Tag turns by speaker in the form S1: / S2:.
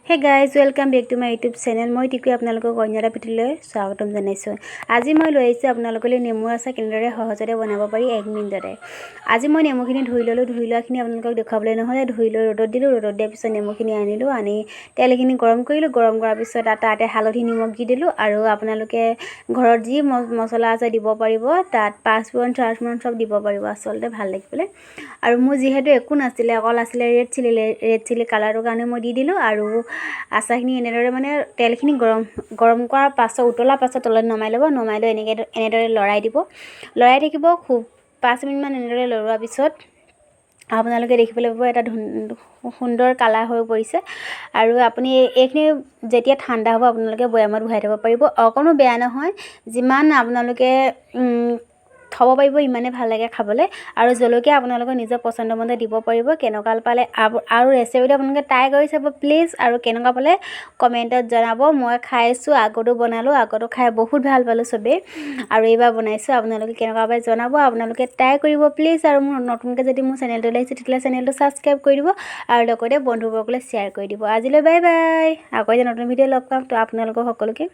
S1: Hey guys, welcome back to my YouTube channel. মই টিকুৱে আপোনালোকক অন্য এটা ভিডিঅ'লৈ স্বাগতম জনাইছোঁ। আজি মই লৈ আহিছোঁ আপোনালোকলৈ নেমু আচাৰ কেনেদৰে সহজতে বনাব পাৰি এক মিনিটতে। আজি মই নেমুখিনি ধুই ল'লোঁ। ধুই লোৱাখিনি আপোনালোকক দেখুৱাবলৈ নহ'লে। ধুই লৈ ৰ'দত দিলোঁ। ৰ'দত দিয়াৰ পিছত নেমুখিনি আনিলোঁ। আনি তেলখিনি গৰম কৰিলোঁ। গৰম কৰাৰ পিছত তাতে হালধি, নিমখ দি দিলোঁ আৰু আপোনালোকে ঘৰত যি মছলা আছে দিব পাৰিব। তাত পাঁচফোৰণ চাচফোৰণ চব দিব পাৰিব আচলতে ভাল দেখিবলৈ। আৰু মোৰ যিহেতু একো নাছিলে, অকল আছিলে ৰেড চিলি। ৰেড চিলি কালাৰটোৰ কাৰণে মই দি দিলোঁ। আৰু আচাৰখিনি এনেদৰে মানে তেলখিনি গৰম গৰম কৰাৰ পাছত, উতলাৰ পাছত তলত নমাই ল'ব। নমাই লৈ এনেকৈ এনেদৰে লৰাই দিব, লৰাই থাকিব খুব 5 মিনিটমান। এনেদৰে লৰোৱাৰ পিছত আপোনালোকে দেখিবলৈ পাব এটা সুন্দৰ কালাৰ হৈ পৰিছে। আৰু আপুনি এইখিনি যেতিয়া ঠাণ্ডা হ'ব, আপোনালোকে বৈয়ামত ভৰাই থ'ব পাৰিব। অকণো বেয়া নহয়। যিমান আপোনালোকে থ'ব পাৰিব, ইমানেই ভাল লাগে খাবলৈ। আৰু জলকীয়া আপোনালোকৰ নিজৰ পচন্দ মতে দিব পাৰিব। কেনেকুৱা পালে আৰু ৰেচিপিটো আপোনালোকে ট্ৰাই কৰি চাব প্লিজ। আৰু কেনেকুৱা পালে কমেণ্টত জনাব। মই খাইছোঁ, আগতো বনালোঁ, আগতো খাই বহুত ভাল পালোঁ চবেই আৰু এইবাৰ বনাইছোঁ। আপোনালোকে কেনেকুৱা পায় জনাব। আপোনালোকে ট্ৰাই কৰিব প্লিজ। আৰু মোৰ নতুনকৈ যদি মোৰ চেনেলটোলৈ আহিছে, তেতিয়াহ'লে চেনেলটো ছাবস্ক্ৰাইব কৰি দিব আৰু লগতে বন্ধুবৰ্গলৈ শ্বেয়াৰ কৰি দিব। আজিলৈ বাই বাই। আকৌ এতিয়া নতুন ভিডিঅ' লগ পাম। তো আপোনালোকক সকলোকে